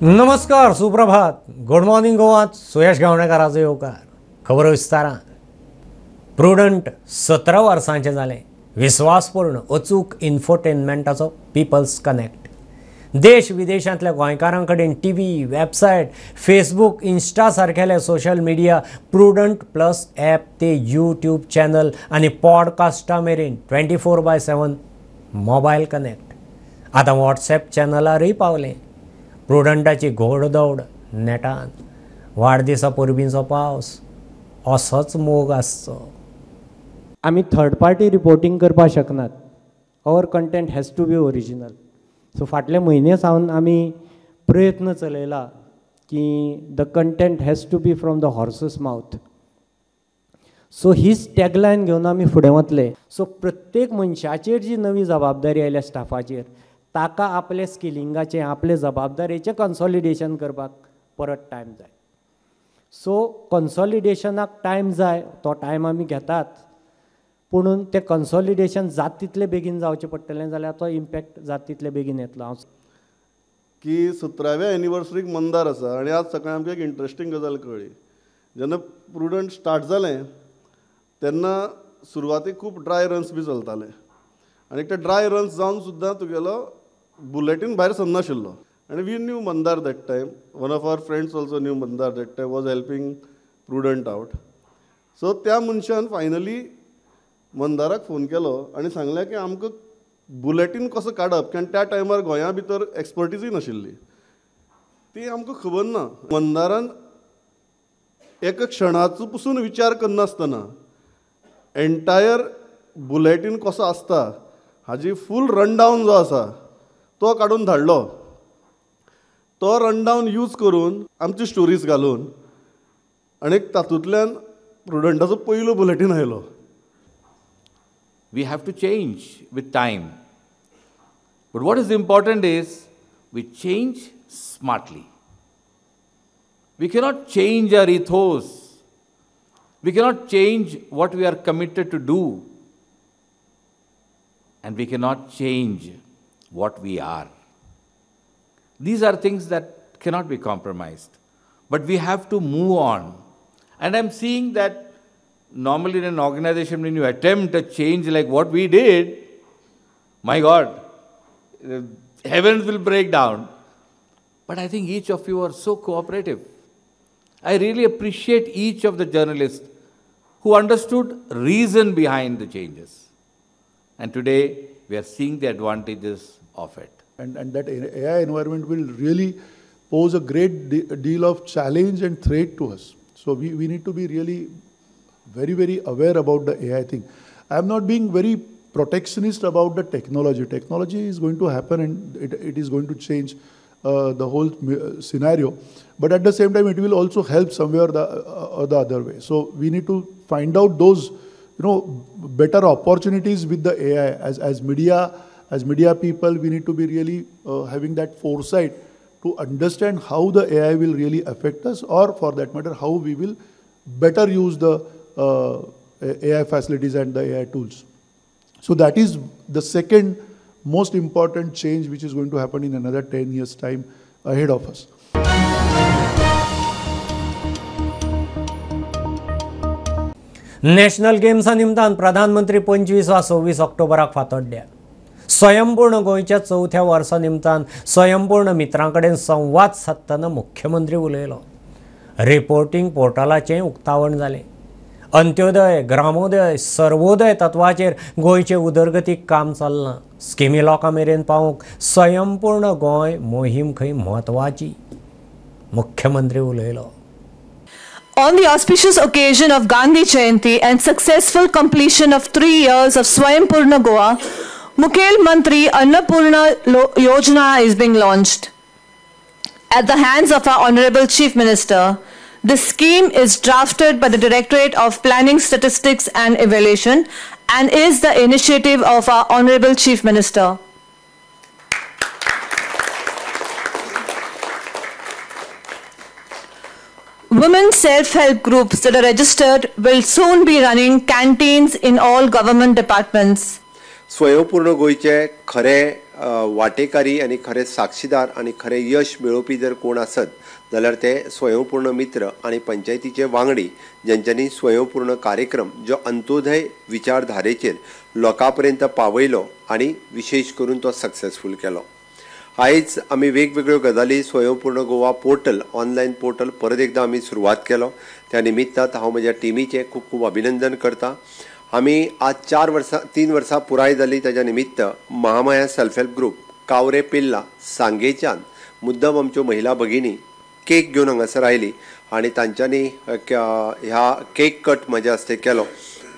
नमस्कार, सुप्रभात, good morning गोवात. सुयश गावणेकाराचो येवकार. खबर विस्तारान. प्रुडंट 17 वर्सांचें जालें. विस्वासपूर्ण अचूक इन्फोटेनमेंटाचो पिपल्स कनेक्ट. देश विदेशांतल्या गोंयकारां कडेन टीव्ही, वेबसायट, फेसबूक, इन्स्टा सारकेले social media, Prudent plus app ते यूट्यूब चॅनल आनी पॉडकास्टा मेरेन 24/7 मोबायल कनेक्ट. आतां वॉट्सॅप चॅनलारय पावलें. प्रुडंटाची घोडदौड नेटान. वाडदिसा परबींचो पावस असोच मोग आसचो. आमी थर्ड पार्टी रिपोर्टींग करपाक शकनात. Our content has to be original. So फाटले म्हयने सावन आमी प्रयत्न चलयला की the content has to be from the horse's mouth. So हीच टॅगलायन घेवन आमी फुडें वतले. सो प्रत्येक मनशाचेर जी नवी जबाबदारी आयल्या स्टाफाचेर, ताका आपले स्किलिंगाचें, आपले जबाबदारेचें कन्सॉलिडेशन करपाक परत टायम जाय. सो कन्सॉलिडेशनाक टायम जाय, तो टायम आमी घेतात, पुणून तें कन्सॉलिडेशन जात तितले बेगीन जावचें पडटलें जाल्यार तो इम्पॅक्ट जात तितले बेगीन येतलो. हांव की 17व्या एनिवर्सरीक मंदार आसा आनी आज सकाळीं आमकां एक इंट्रस्टींग गजाल कळ्ळी. जेन्ना प्रुडंट स्टार्ट जालें तेन्ना सुरवातीक खूब ड्राय रन्स बी चलताले आनी ते ड्राय रन्स जावन सुद्दां तुगेलो बुलेटीन भायर सरनाशिल्लो. आनी we knew Mandar that time, one of our friends also knew Mandar that time, was helping Prudent out. So त्या मनशान फायनली मंदाराक फोन केलो आनी सांगलें की आमकां बुलेटीन कसो काडप, कारण त्या टायमार गोंया भितर एक्सपर्टीजय नाशिल्ली, ती आमकां खबर ना. मंदारान एका क्षणाचो पसून विचार करनासतना एंटायर बुलेटीन कसो आसता हाजी फूल रनडावन जो आसा तो काडून धाडलो. तो रनडावन यूज करून आमची स्टोरीज घालून आनी तातूंतल्यान प्रुडंटाचो पयलो बुलेटीन आयलो. We have to change with time. But what is important is we change smartly. We cannot change our ethos. We cannot change what we are committed to do. And we cannot change what we are. These are things that cannot be compromised. But we have to move on. And I'm seeing that normally in an organization, when you attempt a change like what we did, my God, the heavens will break down. But I think each of you are so cooperative. I really appreciate each of the journalists who understood reason behind the changes. And today, we are seeing the advantages of it. And that AI environment will really pose a great deal of challenge and threat to us. So we need to be really very, very aware about the AI thing. I am not being very protectionist about the technology. Technology is going to happen and it is going to change the whole scenario. But at the same time, it will also help somewhere or the other way. So we need to find out those, you know, better opportunities with the AI. As media people, we need to be really having that foresight to understand how the AI will really affect us, or for that matter, how we will better use the AI facilities and the AI tools. So that is the second most important change which is going to happen in another 10 years time ahead of us. National गेम्सा निमतान प्रधानमंत्री 25 वा 26 ऑक्टोबराक फातोड्ड्या स्वयंपूर्ण गोंयच्या 4थ्या वर्सा निमतान स्वयंपूर्ण मित्रां कडेन संवाद सादतना मुख्यमंत्री उलयलो. रिपोर्टिंग पोर्टलाचें उक्तावण जालें. अंत्योदय, ग्रामोदय, सर्वोदय तत्वाचेर गोंयचे उदरगतीक काम चल्लां. स्किमी लोकां मेरेन पावोवंक स्वयंपूर्ण गोंय मोहीम खंय म्हत्वाची, मुख्यमंत्री उलयलो. On the auspicious occasion of Gandhi Jayanti and successful completion of 3 years of Swayampurna Goa, Mukhel Mantri Annapurna Yojana is being launched. At the hands of our Honorable Chief Minister, this scheme is drafted by the Directorate of Planning, Statistics and Evaluation and is the initiative of our Honorable Chief Minister. Women self-help groups that are registered will soon be running canteens in all government departments. Swayampurna गोंयचे खरें वाटेकारी आनी खरे साक्षीदार आनी खरें यश मेळोवपी जर कोण आसत जाल्यार ते स्वयंपूर्ण मित्र आनी पंचायतीचे वांगडी ज्यांच्यांनी स्वयंपूर्ण कार्यक्रम जो अंत्योदय विचारधारेचेर लोकां पर्यंत पावयलो आनी विशेष करून तो सक्सेसफूल केलो. आयज आमी वेगवेगळ्यो गजाली Swayampurna Goa portal online portal परत एकदां आमी सुरवात केलो. त्या निमित्तान हांव म्हज्या टिमीचें खूब खूब अभिनंदन करता. आमी आज 4 वर्सां 3 वर्सां पुराय जाली ताच्या निमित्त Mahamaya self help group Kavre Pirla सांगेच्यान मुद्दम आमच्यो महिला भगिनी केक घेवन हांगासर आयली आनी तांच्यांनी ह्या केक कट म्हज्या हस्ते केलो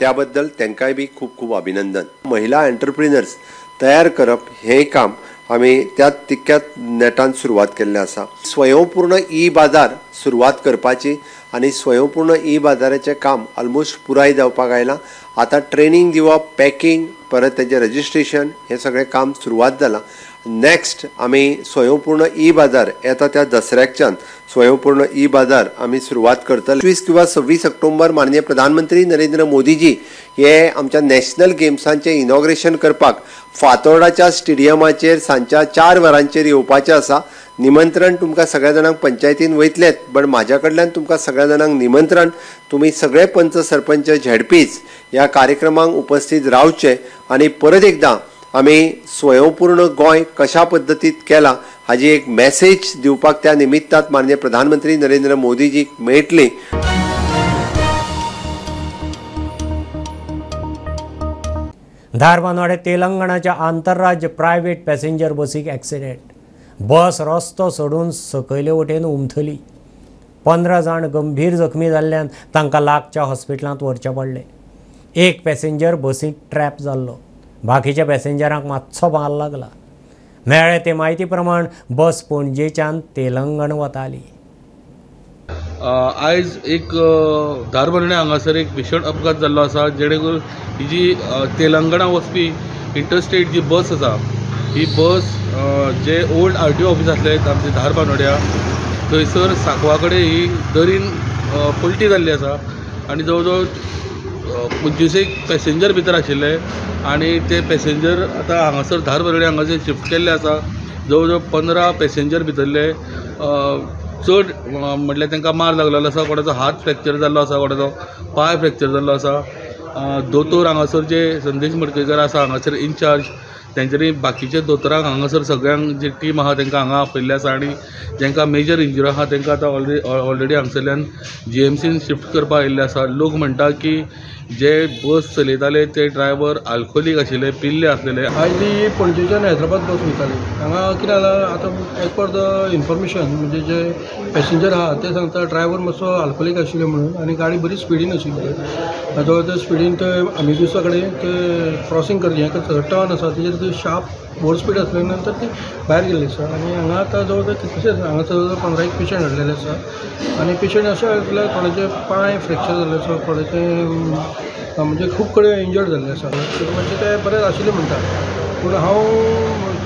त्या बद्दल तांकांय बी खूब खूब अभिनंदन. महिला एंटरप्रिनर्स तयार करप हें काम आमी त्या तितक्याच नेटान सुरवात केल्लें आसा. स्वयंपूर्ण ई बाजार सुरवात करपाची आनी स्वयंपूर्ण ई बाजाराचें काम ऑलमोस्ट पुराय जावपाक आयलां. आतां ट्रेनींग दिवप, पॅकिंग, परत तेजें रजिस्ट्रेशन हें सगळें काम सुरवात जालां. नेक्स्ट आमी स्वयंपूर्ण ई बाजार येता त्या दसऱ्याकच्यान स्वयंपूर्ण ई बाजार आमी सुरवात करतले. 25 किंवा 26 ऑक्टोबर माननीय प्रधानमंत्री नरेंद्र मोदीजी हे आमच्या नॅशनल गेम्सांचें इनॉग्रेशन करपाक फातोर्डाच्या स्टेडियमाचेर सांजच्या 4 वरांचेर येवपाचें आसा. निमंत्रण तुमकां सगळ्या जाणांक पंचायतीन वयतलेच, बट म्हाज्या कडल्यान तुमकां सगळ्या जाणांक निमंत्रण, तुमी सगळे पंच सरपंच झेडपीच ह्या कार्यक्रमाक उपस्थित रावचे आनी परत एकदां आमी स्वयंपूर्ण गोंय कशा पद्दतीत केला हाजी एक मॅसेज दिवपाक त्या निमित्तान माननीय प्रधानमंत्री नरेंद्र मोदीजीक मेळटली. धारबांदोडे तेलंगणाच्या आंतरराज्य प्रायव्हेट पॅसेंजर बसीक ॲक्सिडेंट. बस रस्तो सोडून सकयले वटेन उमथली. 15 जाण गंभीर जखमी जाल्ल्यान तांकां लागच्या हॉस्पिटलांत व्हरचें पडलें. एक पॅसेंजर बसींत ट्रॅप जाल्लो, बाकीच्या पॅसेंजरांक मातसो माल लागला. मेळ्ळे ते म्हायती प्रमाण बस पणजेच्यान तेलंगण वताली. आयज एक धारबांदोडें हांगासर एक भीशण अपघात जाल्लो आसा, जेणे करून ही जी तेलंगणा वचपी इंटरस्टेट जी बस आसा ही बस जे ओल्ड RTO office आसले आमचे धारबांदोड्या थंयसर सांकवा कडेन ही दरीन पलटी जाल्ली आसा आनी जवळ जवळ 25 पॅसेंजर भितर आशिल्ले आनी ते पॅसेंजर आतां हांगासर धारबांदोडें हांगासर शिफ्ट केल्ले आसा. जवळ जवळ 15 पॅसेंजर भितरले चड म्हटल्यार तांकां मार लागलेलो आसा, कोणाचो हात फ्रॅक्चर जाल्लो आसा, कोणाचो पांय फ्रॅक्चर जाल्लो आसा. दोतोर हांगासर जे संदेश मडकयकर आसा हांगासर इनचार्ज, तेंच्यांनी बाकीच्या दोतोरांक हांगासर सगळ्यांक जी टीम आहा तांकां हांगा आपयल्ले आसा आनी जांकां मेजर इंजुरी आहा तांकां आतां ऑलरेडी हांगसरल्यान GMCन शिफ्ट करपाक आयिल्ले आसा. लोक म्हणटा की जे बस चलयताले ते ड्रायव्हर आल्कोहोलीक आशिल्ले, पिल्ले आसलेले. आयज ही पणजेच्यान हैदराबाद बस वयताली. हांगा कितें जालां आतां एज पर the information म्हणजे जे पॅसेंजर आहा ते सांगता ड्रायव्हर मातसो आल्कोहोलीक आशिल्ले म्हणून आनी गाडी बरी स्पिडीन आशिल्ली. जवळ जवळ स्पिडीन ते आमिगुसा कडेन ते क्रॉसींग करचें हें करता टर्न आसा तेजेर ती शार्प ओवर स्पीड आसल्या नंतर ती भायर गेल्ली आसा आनी हांगा आतां जवळ जवळ कितलेशेच हांगा जवळ जवळ 15 एक पेशंट हाडलेले आसा आनी पेशंट अशें आसल्यार कोणाचे पांय फ्रॅक्चर जाल्ले आसा, कोणाचे म्हणजे खूब कडेन इंजर्ड जाल्ले आसा. मातशें ते बरें आशिल्ले म्हणटा, पूण हांव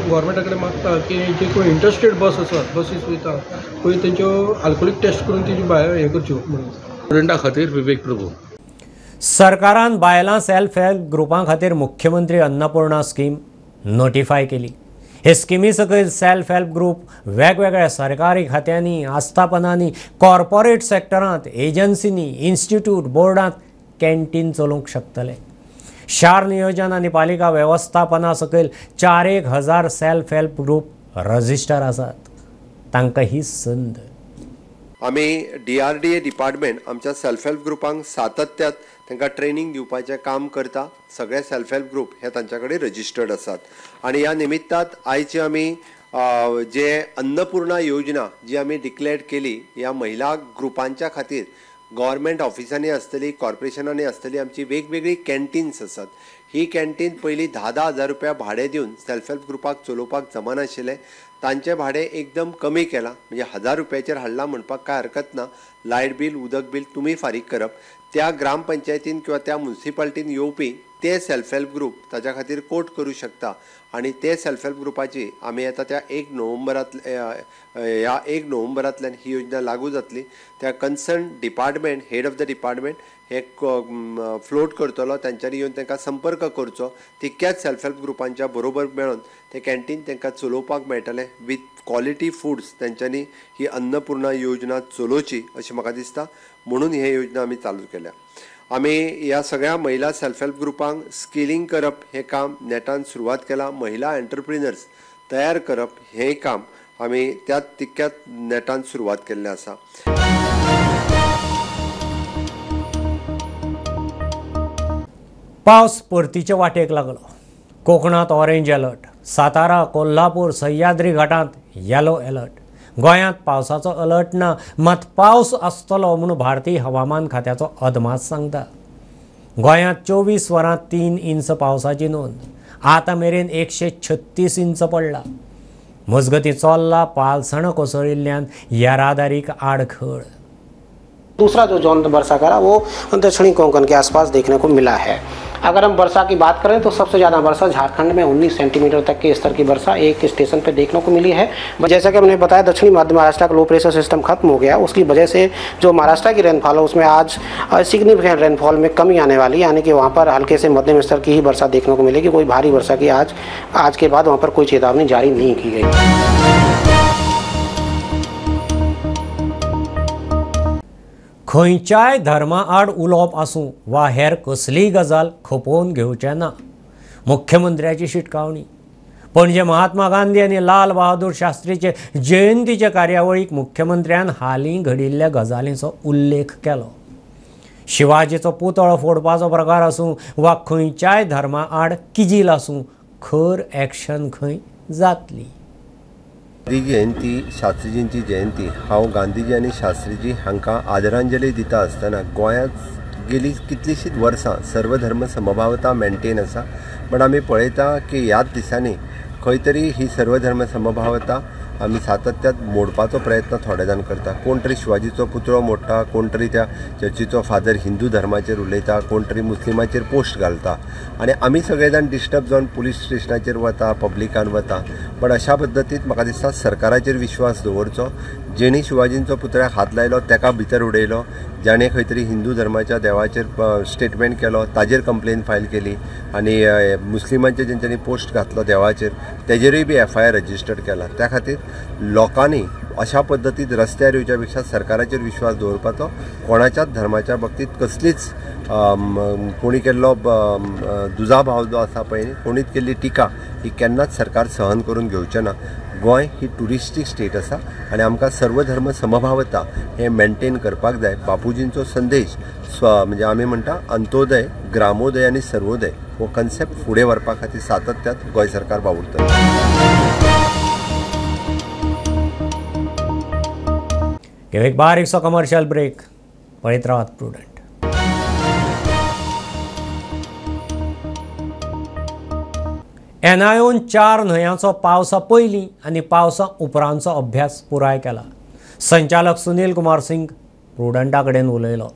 गव्हर्मेंटा कडेन मागता की जे कोण इंटरस्टेट बस आसात, बसीस वयता पळय तेंच्यो आल्कोहोलीक टेस्ट करून तेजी भायर हें करच्यो म्हणून. स्टुडंटा खातीर विवेक प्रभू. सरकारान बायलां सेल्फ हेल्प ग्रुपां खातीर मुख्यमंत्री अन्नपूर्णा स्कीम नोटिफाय केली. हे स्किमी सकयल सेल्फ हेल्प ग्रुप वेगवेगळ्या सरकारी खात्यांनी, आस्थापनांनी, कॉर्पोरेट सेक्टरांत, एजन्सींनी, इन्स्टिट्यूट, बोर्डांत कॅन्टीन चलोवंक शकतले. शार नियोजन आनी पालिका वेवस्थापना सकयल 4,000 सेल्फ हेल्प ग्रुप रजिस्टर आसात. तांकां ही संद. आमी DRDA department आमच्या सेल्फ हेल्प ग्रुपांक सातत्यात तांकां ट्रेनींग दिवपाचें काम करता. सगळे सेल्फ हेल्प ग्रुप हे तांच्या कडेन रजिस्टर्ड आसात आनी ह्या निमित्तात आयचे आमी जे अन्नपूर्णा योजना जी आमी डिक्लेअर केली ह्या महिला ग्रुपांच्या खातीर गव्हर्मेंट ऑफिसांनी आसतली, कॉर्पोरेशनांनी आसतली, आमची वेगवेगळी कॅन्टीन्स आसात. ही कॅन्टीन पयलीं 10-10 हजार रुपया भाडें दिवन सेल्फ हेल्प ग्रुपाक चलोवपाक जमनाशिल्लें. तांचें भाडें एकदम कमी केलां, म्हणजे 1000 रुपयाचेर हाडलां म्हणपाक कांय हरकत ना. लायट बील, उदक बील तुमी फारीक करप. त्या ग्रामपंचायतीन किंवा त्या मुन्सिपाल्टीन येवपी ते सेल्फ हेल्प ग्रुप ताच्या खातीर कोट करूं शकता आनी ते सेल्फ हेल्प ग्रुपाची आमी आतां त्या 1 नोव्हेंबरांतल्या ह्या 1 नोव्हेंबरांतल्यान ही योजना लागू जातली. त्या concern department, head of the department हे फ्लोट करतलो, तांच्यांनी येवन तांकां संपर्क करचो. तितक्याच सेल्फ हेल्प ग्रुपांच्या बरोबर मेळून ते कॅन्टीन तांकां चलोवपाक मेळटलें विथ क्वॉलिटी फुड्स. तांच्यांनी ही अन्नपूर्णा योजना चलोवची अशें म्हाका दिसता, म्हणून ही योजना आमी चालू केल्या. आमी ह्या सगळ्या महिला सेल्फ हेल्प ग्रुपांक स्किलिंग करप हें काम नेटान सुरवात केलां. महिला एंटरप्रिनर्स तयार करप हें काम आमी त्या तितक्याच नेटान सुरवात केल्लें आसा. पावस परतीचे वाटेक लागलो. कोकणात ऑरेंज अलर्ट, सातारा, कोल्हापूर, सह्याद्री घाटांत येलो अलर्ट. गोंयांत पावसाचो अलर्ट ना, मात पावस आसतलो म्हूण भारतीय हवामान खात्याचो अदमास सांगता. गोंयांत 24 वरांत 3 इंच पावसाची नोंद. आतां मेरेन 136 इंच पडला. मजगतीं चोल्ला पालसणां कोसळिल्ल्यान येरादारीक आडखळ. दूसरा जो जोन वर्षा का वो दक्षिणी कोंकण के आसपास देखने को मिला है. अगर हम वर्षा की बात करें तो सबसे ज़्यादा वर्षा झारखंड में 19 सेंटीमीटर तक के स्तर की वर्षा एक स्टेशन पर देखने को मिली है. जैसा कि हमने बताया, दक्षिणी मध्य महाराष्ट्र का लो प्रेशर सिस्टम खत्म हो गया, उसकी वजह से जो महाराष्ट्र की रेनफॉल है उसमें आज सिग्निफिकेंट रेनफॉल में कमी आने वाली है, यानी कि वहाँ पर हल्के से मध्यम स्तर की ही वर्षा देखने को मिलेगी. कोई भारी वर्षा की आज के बाद वहाँ पर कोई चेतावनी जारी नहीं की गई. खंयच्याय धर्मा आड उलोवप आसूं वा हेर कसलीय गजाल खपोवन घेवचें ना, मुख्यमंत्र्याची शिटकावणी. पणजे महात्मा गांधी आनी लाल बहादूर शास्त्रीचे जयंतीचे कार्यावळीक मुख्यमंत्र्यान हालीं घडिल्ल्या गजालींचो उल्लेख केलो. शिवाजीचो पुतळो फोडपाचो प्रकार आसूं वा खंयच्याय धर्मा आड किजील आसूं, खर एक्शन खंय जातली. गांधी जयंती, शास्त्रीजींची जयंती, हांव गांधीजी आनी शास्त्रीजी हांकां आदरांजली दिता आसतना गोंयांत गेली कितलींशींच वर्सां सर्वधर्म समभावता मेंटेन आसा, बट आमी पळयता की ह्याच दिसांनी खंय तरी ही सर्वधर्म समभावता आमी सातत्यात मोडपाचो प्रयत्न थोडे जाण करता. कोण तरी शिवाजीचो पुतळो मोडटा, कोण तरी त्या चर्चीचो फादर हिंदू धर्माचेर उलयता, कोण तरी मुस्लिमाचेर पोस्ट घालता आनी आमी सगळे जाण डिस्टर्ब जावन पुलीस स्टेशनाचेर वता, पब्लिकान वता. बट अशा पद्दतीन म्हाका दिसता सरकाराचेर विश्वास दवरचो. जेणी शिवाजींचो पुतळ्याक हात लायलो ताका भितर उडयलो, जाणें खंय तरी हिंदू धर्माच्या देवाचेर स्टेटमेंट केलो ताजेर कंप्लेन फायल केली आनी मुस्लिमांचे जेंच्यांनी पोस्ट घातलो देवाचेर तेजेरूय बी एफआयआर रजिस्टर्ड केला. त्या खातीर लोकांनी अशा पद्दतीन रस्त्यार येवच्या पेक्षा सरकाराचेर विश्वास दवरपाचो. कोणाच्याच धर्माच्या बाबतींत कसलीच कोणी केल्लो दुजाभाव जो आसा पळय, कोणीच केल्ली टिका ही केन्नाच सरकार सहन करून घेवचें ना. गोंय ही ट्युरिस्टीक स्टेट आसा आनी आमकां सर्वधर्म समभावता हें मेंटेन करपाक जाय. बापूजींचो संदेश म्हणजे आमी म्हणटा अंत्योदय, ग्रामोदय आनी सर्वोदय हो कन्सेप्ट फुडें व्हरपा खातीर सातत्यात गोंय सरकार वावुरता. एक बारीकसो कमर्शियल ब्रेक. पळयत रावात प्रुडंट. एनआयओन 4 न्हंयांचो पावसा पयलीं आनी पावसा उपरांतचो अभ्यास पुराय केला. संचालक सुनील कुमार सिंग प्रुडंटा कडेन उलयलो.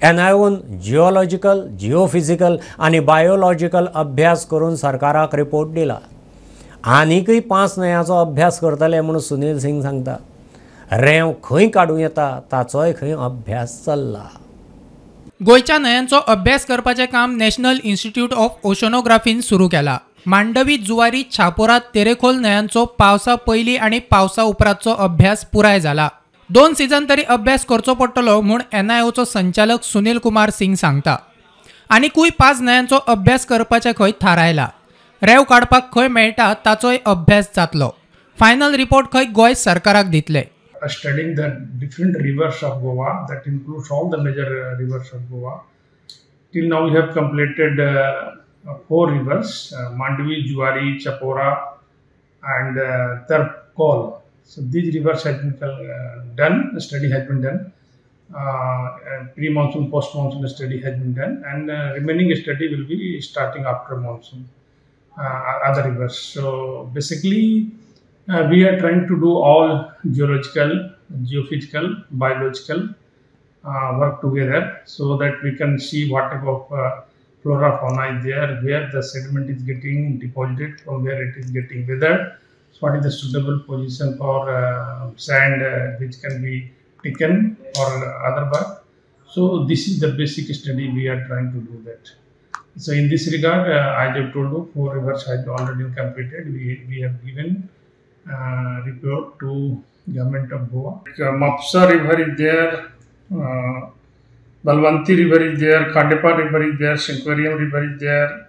एनआयओन जिओलॉजिकल, जिओफिजिकल आनी बायोलॉजिकल अभ्यास करून सरकाराक रिपोर्ट दिला. आनीकय 5 न्हंयांचो अभ्यास करतले म्हूण सुनील सिंग सांगता. रेंव खंय काडूं येता ताचोय खंय अभ्यास चल्ला. गोंयच्या न्हंयांचो अभ्यास करपाचें काम नॅशनल इन्स्टिट्यूट ऑफ ओशनोग्राफीन सुरू केला. मांडवी, जुवारी, छापोरा, तेरेखोल न्हंयांचो पावसा पयलीं आनी पावसा उपरांतचो अभ्यास पुराय जाला. 2 सीजन तरी अभ्यास करचो पडटलो म्हूण एनआयओचो संचालक सुनील कुमार सिंग सांगता. आनीकूय 5 न्हंयांचो अभ्यास करपाचें खंय थारायला. रेंव काडपाक खंय मेळटा ताचोय अभ्यास जातलो. फायनल रिपोर्ट खंय गोंय सरकाराक दितले. Studying the different rivers of Goa, that includes all the major rivers of Goa. Till now we have completed 4 rivers, Mandvi, Juari, Chapora and Tarkol. So these rivers have been done, the study has been done, pre-monsoon, post-monsoon study has been done, and remaining study will be starting after monsoon, other rivers. So basically we are trying to do all geological, geophysical, biological work together so that we can see what type of flora fauna is there, where the sediment is getting deposited, from where it is getting weathered. So what is the suitable position for sand which can be taken or other work. So this is the basic study we are trying to do that. So in this regard, as I told you, 4 rivers have already been completed. We have given report to government of Goa. Mapsa river is there, Balwanti river is there, Khandepa river is there, Sinquarium river is there,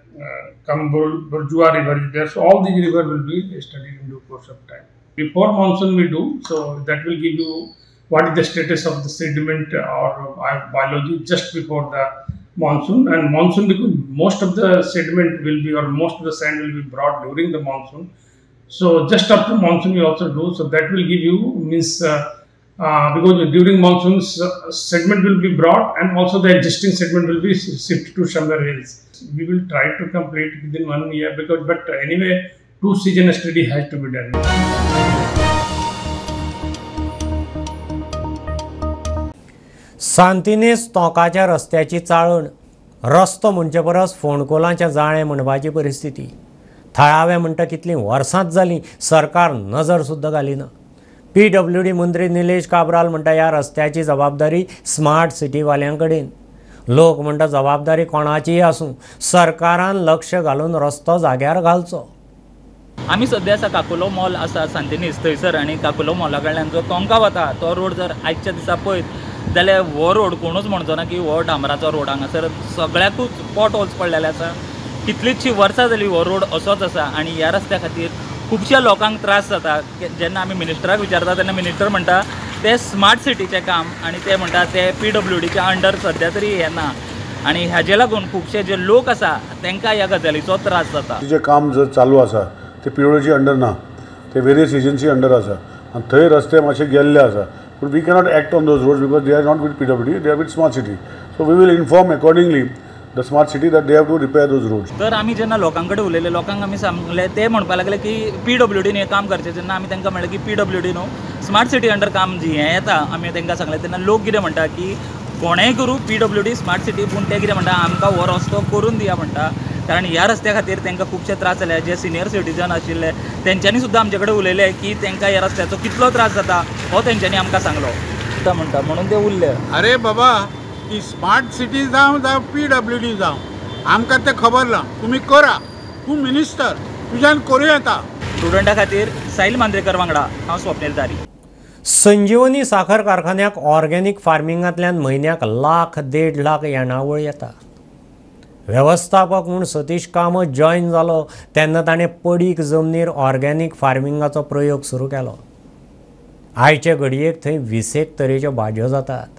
Burjua river is there. So all these rivers will be studied in due course of time. Before monsoon we do, so that will give you what is the status of the sediment or biology just before the monsoon. And monsoon, because most of the sediment will be, or most of the sand will be brought during the monsoon. So just after monsoon we also do, so that will give you means because during monsoons sediment will be brought and also the existing sediment will be shifted to somewhere else. We will try to complete within 1 year because, but anyway, 2 season study has to be done. Santinez तोंकाच्या रस्त्याची चाळण, रस्तो म्हणचे परस फोंडकोलांचें जाळें म्हणपाची परिस्थिती. थळावे म्हणटा कितलीं वर्सांच जालीं सरकार नजर सुद्दां घालिना. PWD मंत्री निलेश काब्राल म्हणटा ह्या रस्त्याची जबाबदारी स्मार्ट सिटीवाल्यां कडेन. लोक म्हणटा जबाबदारी कोणाचीय आसूं, सरकारान लक्ष घालून रस्तो जाग्यार घालचो. आमी सद्या आसा काकुलो मॉल आसा सांतिनेज थंयसर आनी काकुलो मॉला कडल्यान जो तोंका वता तो रोड जर आयच्या दिसा पळयत जाल्यार हो रोड कोणूच म्हणचो ना की हो डांबराचो रोड. हांगासर सगळ्याकूच पोट होल्स पडलेले आसा. कितलींचशीं वर्सां जालीं हो रोड असोच आसा आनी ह्या रस्त्या खातीर खुबश्या लोकांक त्रास जाता. जेन्ना आमी मिनिस्टराक विचारता तेन्ना मिनिस्टर म्हणटा ते स्मार्ट सिटीचें काम आनी ते म्हणटा ते PWDच्या अंडर सद्या तरी हें ना आनी हाजे लागून खुबशे जे लोक आसा तांकां ह्या गजालीचो त्रास जाता. जें काम जर चालू आसा ते PWD under ना, ते वेरियस एजन्सी अंडर आसा आनी थंय रस्ते मातशे गेल्ले आसा. But we cannot act on those roads because they are not with PWD, they are with Smart City. So we will inform accordingly the Smart City that they have to repair those roads. तर आमी जेन्ना लोकां कडेन उलयले, लोकांक आमी सांगले, ते म्हणपाक लागले की PWD हें काम करचें. जेन्ना आमी तांकां म्हणलें की PWD न्हू स्मार्ट सिटी अंडर काम जी हें येता, आमी तांकां सांगलें तेन्ना लोक कितें म्हणटा की कोणेंय करूं PWD smart city, पूण ते कितें म्हणटा आमकां हो रस्तो करून दिया म्हणटा. कारण ह्या रस्त्या खातीर तांकां खुबशे त्रास जाले. जे सिनियर सिटीजन आशिल्ले तेंच्यांनी सुद्दां आमचे कडेन उलयले की तांकां ह्या रस्त्याचो कितलो त्रास जाता हो तेंच्यांनी आमकां सांगलो म्हणटा म्हणून ते उरले. अरे बाबा, ती स्मार्ट सिटी जावं जावं PWD जावं, आमकां तें खबर ना. तुमी करा, तूं मिनिस्टर, तुज्यान करूं येता. स्टुडंटा खातीर साहिल मांद्रेकर वांगडा हांव स्वप्नील तारी. संजीवनी साखर कारखान्याक ऑर्गेनिक फार्मिंगांतल्यान म्हयन्याक लाख देड लाख येणावळ येता. वेवस्थापक म्हूण सतीश कामत जॉयन जालो तेन्ना ताणें पडीक जमनीर ऑर्गेनिक फार्मिंगाचो प्रयोग सुरू केलो. आयचे घडयेक थंय 20 तरेच्यो भाजयो जातात.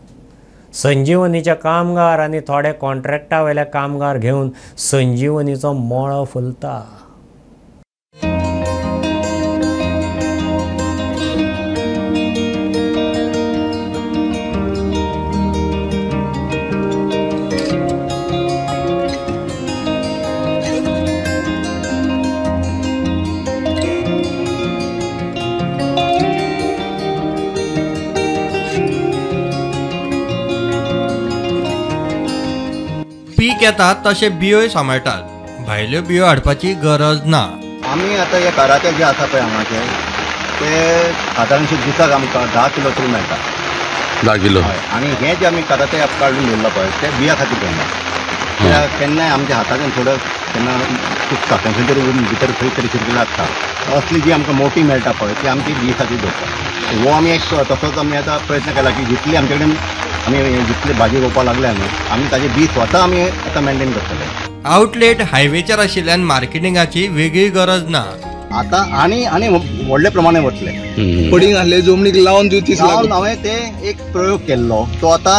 संजीवनीचे कामगार आनी थोडे कॉन्ट्रॅक्टा वयले कामगार घेवन संजीवनीचो मळो फुलता. पीक येता तशे बियोय सांबाळटात, भायल्यो बियो हाडपाची गरज ना. आमी आतां हे काराचे जे आसा पळय हांगाचे ते सादारणशे दिसाक आमकां 10 किलो तरी मेळटा. 10 किलो. आनी हे जे आमी काराचे काडून दवरला पळय ते बिया खातीर दवरला. कित्याक केन्नाय आमच्या हाताच्यान थोडो केन्ना चुकता, खंय तरी भितर खंय तरी शिरकी लागता. असली जी आमकां मोटी मेळटा पळय ती आमची बी खातीर दवरता. हो आमी एक तसोच आमी आतां प्रयत्न केला की जितली आमचे कडेन आमी जितले भाजी रोवपाक लागले न्हू आमी ताजे बी स्वता आमी आतां मेंटेन करतले. आउटलेट हायवेचेर आशिल्ल्यान मार्केटिंगाची वेगळी गरज ना. आतां आनी आनी व्हडले प्रमाणे वतले. पडींग आसले जमनीक लावन दिवची. हांवें ते एक प्रयोग केल्लो तो आतां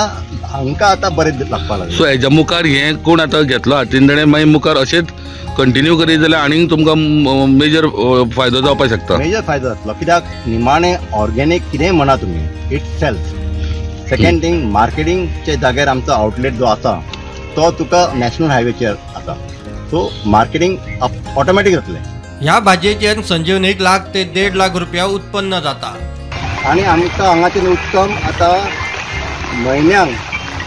हांकां आतां बरें लागपाक लागलें. सो हेज्या मुखार हें कोण आतां घेतलो हातीन ताणें मागीर मुखार अशेंच कंटिन्यू करीत जाल्यार आनीक तुमकां मेजर फायदो जावपाक शकता. मेजर फायदो जातलो कित्याक निमाणें ऑर्गेनीक कितेंय म्हणा तुमी it sells. Second thing, मार्केटिंगच्या जाग्यार आमचो आउटलेट जो आसा तो तुका नॅशनल हायवेचेर आसा, सो मार्केटिंग ऑटोमॅटीक जातलें. ह्या भाजयेचेर संजीवनीक लाख ते 1.5 लाख रुपया उत्पन्न जाता. आनी आमकां हांगाचें उत्पन्न आतां म्हयन्यांक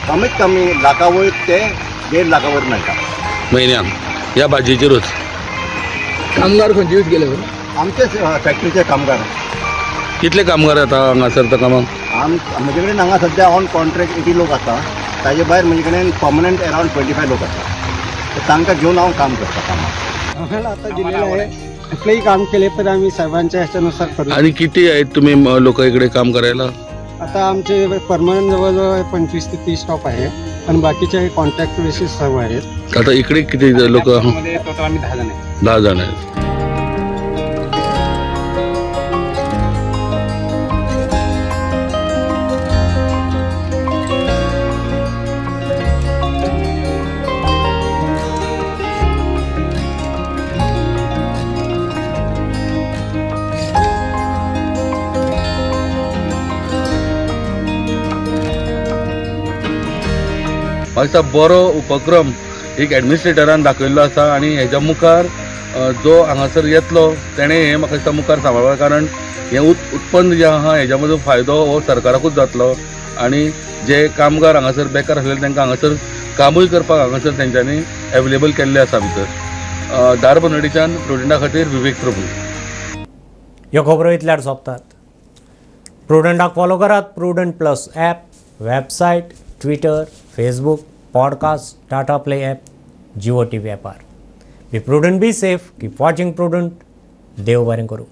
कमीत कमी लाखा वयर ते 1.5 लाखा वयर मेळटा. म्हयन्याक ह्या भाजयेचेरूच. कामगार खंयचे यूज केले? आमचे फॅक्टरीचे कामगार. कितले कामगार आतां हांगासर आतां कामाक? म्हजे कडेन हांगा सद्या ऑन कॉन्ट्रॅक्ट 80 लोक आसा. ताजे भायर म्हजे कडेन पर्मनंट अरावंड 25 लोक आसा. तर तांकां घेवन हांव काम करता कामाक. आम्हाला आता दिलेलं आहे, कुठलेही काम केले तर आम्ही साहेबांच्या ह्याच्यानुसार करू. आणि किती आहेत तुम्ही लोक इकडे काम करायला? आता आमचे परमनंट जवळजवळ 25 ते 30 स्टॉप आहे आणि बाकीचे कॉन्ट्रॅक्ट बेसिस सर्व आहेत. आता इकडे किती लोक? टोटल आम्ही 10 जण आहेत. 10 जण आहेत. म्हाका दिसता बरो उपक्रम एक एडमिनिस्ट्रेटरान दाखयल्लो आसा आनी हेज्या मुखार जो हांगासर येतलो तेणें हें म्हाका दिसता मुखार सांबाळपाक, कारण हें उत्पन्न जें आहा हेज्या मदीं फायदो हो सरकाराकूच जातलो आनी जे कामगार हांगासर बेकार आसलेले तांकां हांगासर कामूय करपाक हांगासर तेंच्यांनी एवेलेबल केल्लें आसा भितर. धारबनोडीच्यान प्रुडंटा खातीर विवेक प्रभू. ह्यो खबरो इतल्यार सोंपतात. प्रुडंटाक फॉलो करात Prudent plus app, website, Twitter, Facebook, podcast, Tata Play app, Jio TV ॲपार. Be prudent, be safe, keep watching Prudent. देव बरें करूं.